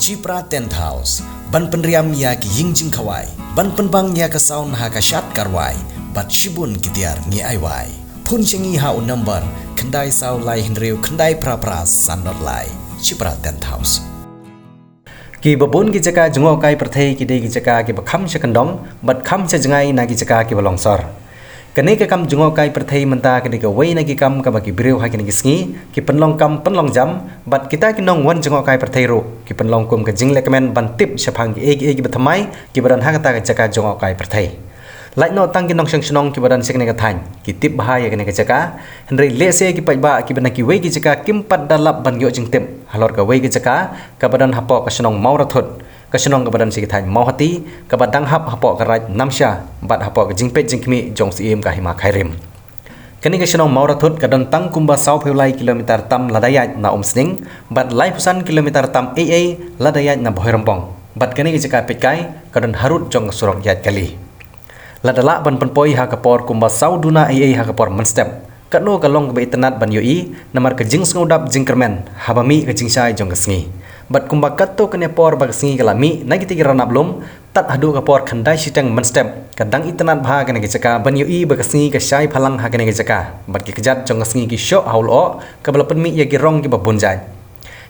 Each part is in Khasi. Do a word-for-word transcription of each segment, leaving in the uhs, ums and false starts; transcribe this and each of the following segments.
Chipra Tent House, ban pynriam ïa ki ïing jingkhawai, ban pynbang ïa ka sound ha ka shad ka rwai, bad shibun ki tiar ngi ai wai. Phone sha ngi ha u number khyndai saw lai hynriew khyndai phra phra san dot lai. Chipra Tent House. Kiba bun ki jaka jngohkai pyrthei ki dei ki jaka kiba kham sha kyndong bad kham sha jngai na ki jaka kiba long sor. Kane ka kam jngohkai pyrthei mynta ka dei kawei na ki kam kaba ki briew ha kine ki sngi ki pynlong kam pynlong jam, bad kita ki nongwan jngohkai pyrthei ruh ki pynlong kum ka jinglehkmen ban tip shaphang kiei kiei kiba thymmai kiba don ha kata ka jaka jngohkai pyrthei. Lait noh tang ki nongshong shnong kiba don sha kane ka thaiñ ki tip bha ïa kane ka jaka, hynrei lehse ki paidbah kiba na kiwei ki jaka kim pat da lap ban ïoh jingtip halor kawei ka jaka kaba don hapoh ka shnong Mawrathut, ka shnong kaba don sha ki thaiñ Mawhati, kaba dang hap hapoh ka Raid Namsha bad hapoh ka jingpeit jingkhmih jong u Syiem ka Hima Khyrim. Kane ka shnong Mawrathut ka don tang kumba saw phew lai kilometer tam lada ïaid na Umsning bad lai phew san kilometer tam ei ei lada ïaid na Bhoirymbong, bad kane ka jaka peitkai ka don harud jong ka surok ïaid kali. Lada lah ban pynpoi ha ka por kumba saw duna ei ei ha ka por mynstep, katno ka long kaba itynnad ban ïohi namar ka jingsngewdap jingkyrmen haba mih ka jingshai jong ka sngi. Bad kumba katto katne por ba ka sngi ka la mih na kitei ki ranab lum, tad haduh ka por khyndai shiteng mynstep ka dang itynnad bha kane ka jaka ban ïohi ba ka sngi ka shai phalang ha kane ka jaka, bad ki kjat jong ka sngi ki shoh ha u lyoh kaba la pynmih ïa ki rong kiba bun jait.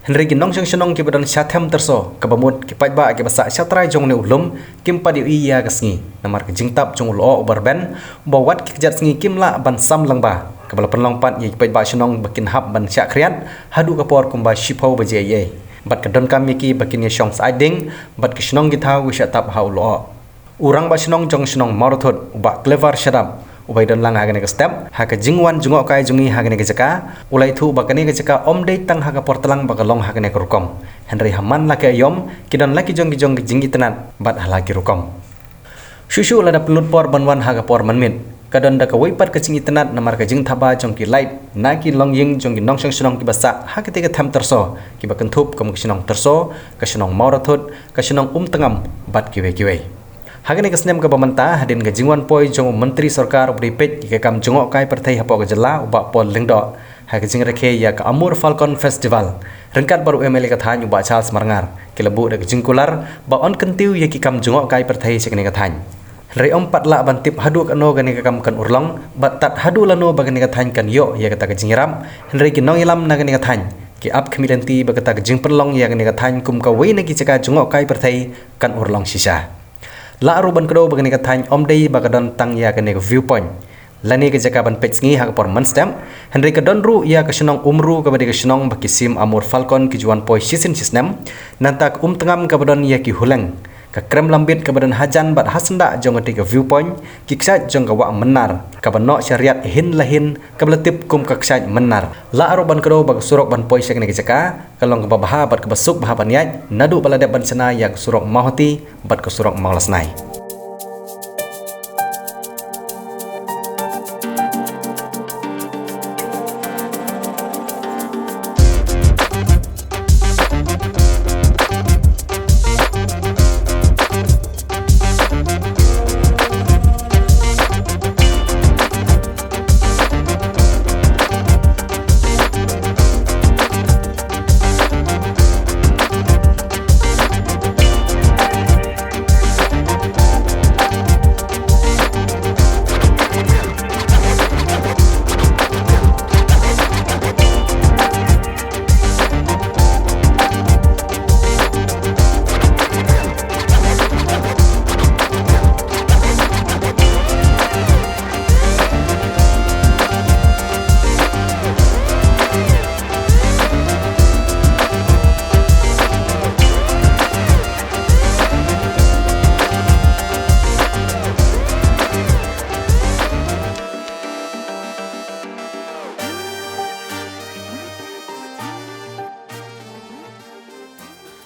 Hynrei ki nongshong shnong kiba don sha Them Tyrso, kaba mut ki paidbah kiba sah shatrai jong une u lum, kim pat ïohi ïa ka sngi namar ka jingtap jong u lyoh uba rben uba wad ki kjat sngi kim lah ban sam lyngba, kaba la pynlong pat ïa ki paidbah shnong ba kin hap ban shah khriat haduh ka por kumba shiphew baje ei ei. Bad ka donkam ïa ki ba kin ïa shong saiñ ding bad ki shnong ki thaw ki shah tap ha u lyoh. U rangbah shnong jong shnong Mawrathut, u Bah Clever Shadap, uba i don lang ha kane ka step ha ka jingwan jngohkai jong ngi ha kane ka jaka, u la ïathuh ba kane ka jaka ym dei tang ha ka por tlang ba ka long ha kane ka rukom, hynrei ha man la ki aïom ki don la ki jong ki jong ki jingitynnad bad ha la ki rukom. Shuh shuh lada pynlut por ban wan ha ka por mynmiet, ka don da kawei pat ka jingitynnad namar ka jingthaba jong ki light na ki longïing jong ki nongshong shnong kiba sah ha katei ka Them Tyrso, kiba kynthup kum ka shnong Tyrso, ka shnong Mawrathut, ka shnong Umtngam bad kiwei kiwei. Ha kane ka snem kaba mynta, hadien ka jingwan poi jong u Myntri Sorkar uba dei peit ïa ka kam jngohkai pyrthei hapoh ka jylla, u Bah Paul Lyngdoh, ha ka jingrakhe ïa ka Amur Falcon Festival, ryngkat bad u M L A ka thaiñ u Bah Charles Marngar, ki la buh da ka jingkular ba yn kyntiew ïa ki kam jngohkai pyrthei sha kane ka thaiñ. Hynrei ym pat lah ban tip haduh katno kane ka kam kan urlong bad tad haduh lano ba kane ka thaiñ kan ïoh ïa kata ka jingïarap, hynrei ki nongïalam na kane ka thaiñ ki ap khmih lynti ba kata ka jingpynlong ïa kane ka thaiñ kum kawei na ki jaka jngohkai pyrthei kan urlong shisha. Lah ruh ban kdew ba kane ka thaiñ ym dei ba ka don tang ïa kane ka view point lane ka jaka ban peit sngi ha ka por mynstep, hynrei ka don ruh ïa ka shnong Umru kaba dei ka shnong ba ki sim Amur Falcon ki ju wan poi shisien shisnem. Nangta ka Umtngam kaba don ïa ki huleng, ka Krem Lambit kaba don hajan bad hasyndah jong katei ka view point, ki kshaid jong ka Wah Mynnar kaba noh shariat hin la hin kaba la tip kum ka kshaid Mynnar. Lah ruh ban kdew ba ka surok ban poi sha kane ka jaka ka long kaba bha bad kaba suk bha ban ïaid naduh ba la dep ban shna ïa ka surok Mawhati bad ka surok Mawlasnai.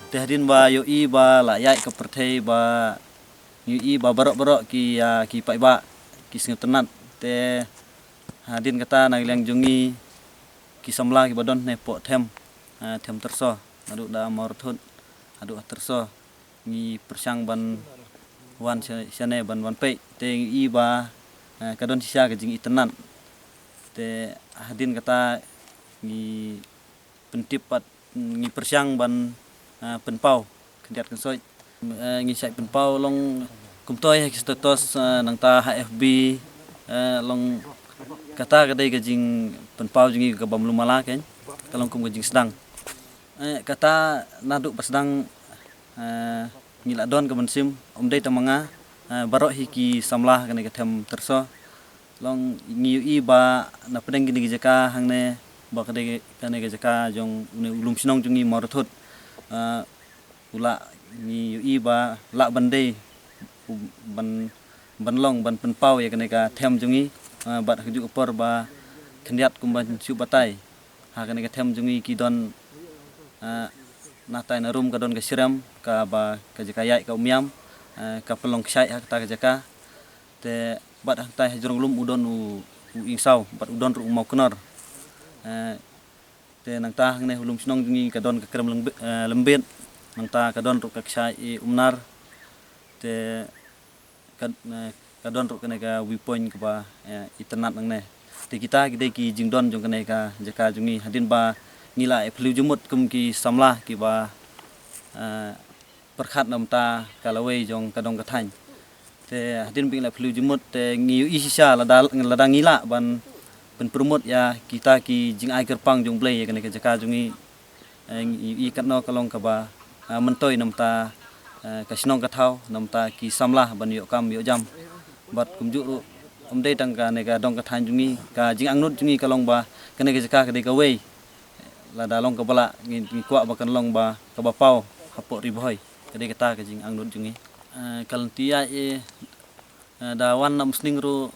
Te hadien ba ïohi ba la ïaid ka pyrthei ba ïohi ba baroh baroh ki, ah, ki paidbah ki sngewtynnat. Te hadien kata na ka liang jong ngi ki samla kiba don ne poh Them, ah, Them Tyrso, haduh da Mawrathut haduh ha Tyrso, ngi pyrshang ban wan sha-, shane ban wan peit. Te ngi i ba, ah, ka don shisha ka jingitynnat. Te hadien kata ngi pyntip pat, ngi pyrshang ban, ah, pynpaw Khyndiat kan soi. Eh, ngi shait pynpaw long kumtoi ha ki status, eh, nangta ha F B, eh, long kata ka dei ka jingpynpaw jong ngi kaba mluh mala kein, ka long kum ka jingsdang. Eh, kata naduh ba sdang, eh, ngi la don ka mynsiem, ym dei tang ma nga, eh, baroh hi ki samla kane ka them Tyrso. Long ngi ïohi ba na pdeng kine ki jaka hangne ba ka dei kane ka jaka jong une u lum shnong jong ngi Mawrathut. Eh, u lah ngi ïohi ba lah ban dei u ban, ban long ban pynpaw ïa kane ka them jong ngi, eh, bad ha kajuh ka por ba khyndiat kumba shu batai. Ha kane ka them jong ngi ki don, eh, na tai na rum ka don ka shrem kaba ka jaka ïaid ka Umiam, eh, ka pynlong kshaid ha kata ka jaka. Te bad hangtai ha jrong lum u don u, u Ingsaw bad u don ruh u Mawknor. Eh, te nangta hangne ha u lum shnong jong ngi ka don ka Krem Lymbi-, eh, Lymbit. Nangta ka don ruh ka kshaid i Umnar. Te ka, eh, ka don ruh kane ka viewpoint kaba, eh, itynnad nangne. Te kita ki dei ki jingdon jong kane ka jaka jong ngi hadien ba ngi la ïa phylliew jingmut kum ki samla kiba, eh, pyrkhat na bynta ka lawei jong ka dong ka thaiñ. Te hadien ba ngi la phylliew jingmut te ngi ïohi shisha lada, lada ngi lah ban pynpyrmut ïa kita ki jingai kyrpang jong U Blei ïa kane ka jaka jong ngi. Eh, ngi ïohi katno ka long kaba, eh, myntoi na bynta, eh, ka shnong ka thaw, na bynta ki samla ban ïoh kam ïoh jam. Bad kumjuh ruh ym dei tang kane ka dong ka thaiñ jong ngi, ka jingangnud jong ngi ka long ba kane ka jaka ka dei kawei. Lada long kaba lah ngi, ngi kwah ba kan long ba kaba paw hapoh Ri Bhoi. Ka dei kata ka jingangnud jong ngi. Eh, ka lynti ïaid, eh, eh, da wan na Umsning ruh,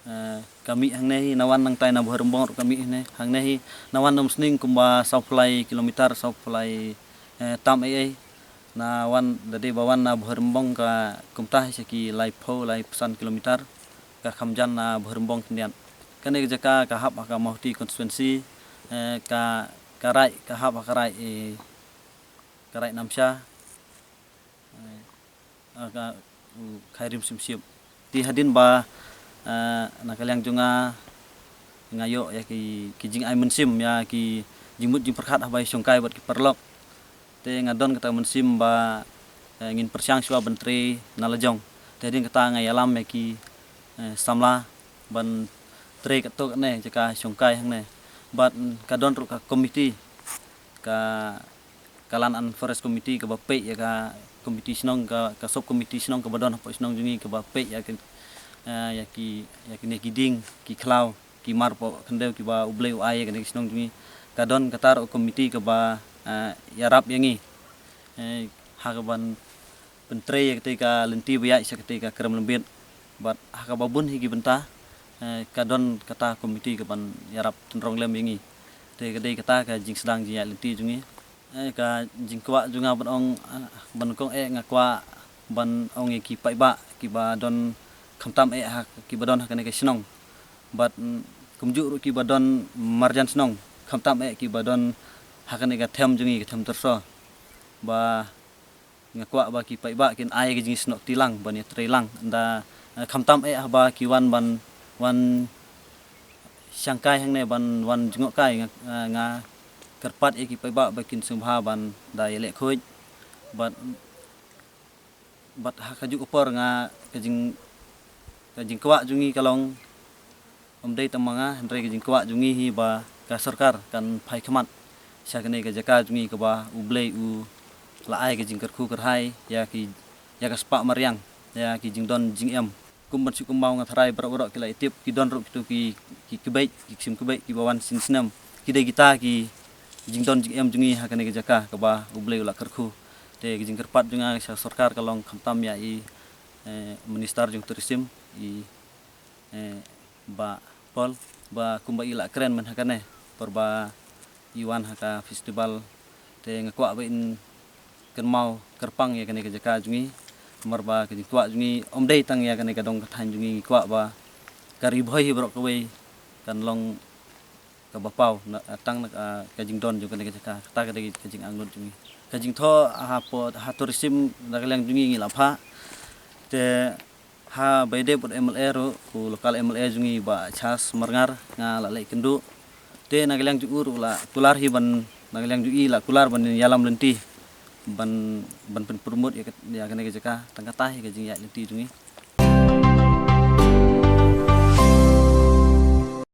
eh, ka mih hangne hi, na wan nangtai na Bhoirymbong ruh ka mih hangne, hangne hi, na wan na Umsning kumba sawphew lai kilometer, sawphew lai, eh, tam ei ei. Na wan da dei ba wan na Bhoirymbong ka kumta hi sha ki laiphew, laiphew san kilometer, ka kham jan na Bhoirymbong khyndiat. Kane ka jaka ka hap ha ka Mawhati constituency, eh, ka, ka raid, ka hap ha ka raid, eh, ka raid Namsha. Eh, ah, ka, u Khyrim Syiemship. Te hadien ba, eh, na ka liang jong nga, nga ïoh ïa ki, ki jingai mynsiem, ïa ki jingmut jingpyrkhat haba ïashongkai bad ki paralok. Te nga don kata ka mynsiem ba, eh, ngin pyrshang shuwa ban trei na la jong. Te hadien kata nga ïalam ïa ki, eh, samla ban trei katto katne jaka shongkai hangne. Bad ka don ruh ka komiti, ka, ka Land and Forest Committee kaba peit ïa ka komiti shnong, ka, ka sub committee shnong kaba don hapoh shnong jong ngi kaba peit ïa ka, eh, ïa ki, ïa kine ki dieng, ki khlaw, ki mar poh khyndew kiba U Blei u ai ïa kane ka shnong jong ngi. Ka don kata ruh komiti kaba, eh, ïarap ïa ngi, eh, ha kaban pyntrei ïa katei ka lynti ba ïaid sha katei ka Krem Lymbit. Bad ha kaba bun hi ki bynta, eh, ka don kata komiti kaban ïarap tynrong lem ïa ngi. Te ka dei kata ka jingsdang jingïaid lynti jong ngi. Eh, ka jingkwah jong nga ban ong, eh, ban kong eh nga kwah ban ong ïa ki paidbah kiba don khamtam eh ha, kiba don ha kane ka shnong. Bad, mm, kumjuh ruh kiba don marjan shnong, khamtam eh kiba don ha kane ka them jong ngi, ka them Tyrso. Ba nga kwah ba ki paidbah kin ai ka jingsnoh kti lang ban ïatrei lang. Da, eh, khamtam eh haba ki wan ban, wan shangkai hangne ban wan jngohkai nga, eh, nga kyrpad ïa ki paidbah ba kin sngewbha ban da ïaleh khuid. Bad, bad ha kajuh ka por nga ka jing, ka jingkwah jong ngi ka long ym dei tang ma nga, hynrei ka jingkwah jong ngi hi ba ka sorkar kan phai khmat sha kane ka jaka jong ngi kaba U Blei u la ai ka jingkyrkhu kyrhai ïa ki, ïa ka spah mariang, ïa ki jingdon jingem. Kum ban shu kumba nga tharai baroh baroh ki la ïatip, ki don ruh kito ki, ki kbeit, ki ksiem kbeit kiba wan sien snem. Ki dei kita ki jingdon jingem jong ngi ha kane ka jaka kaba U Blei u la kyrkhu. Te ka jingkyrpad jong nga sha sorkar ka long khamtam ïa i, eh, Minister jong Tourism, i, eh, Bah Paul, ba kumba i la kren mynta kane, por ba i wan ha ka festival, te nga kwah ba in kynmaw kyrpang ïa kane ka jaka jong ngi, namar ba ka jingkwah jong ngi ym dei tang ïa kane ka dong ka thaiñ jong ngi, ngi kwah ba ka Ri Bhoi hi baroh kawei kan long kaba paw na, tang na, ah, ka jingdon jong kane ka jaka, kata ka dei ka jingangnud jong ngi. Ka jingthoh hapoh, ha tourism na ka liang jong ngi ngi la phah. Te ha ba ïadei bad M L A ruh, u local M L A jong ngi Bah Charles Marngar nga la leh kynduh. Te na ka liang jong u ruh la kular hi ban, na ka liang jong i la kular ban ïalam lynti. ban, ban pynpromote ïa ka, ïa kane ka jaka tang kata hi ka jingïaid lynti jong ngi.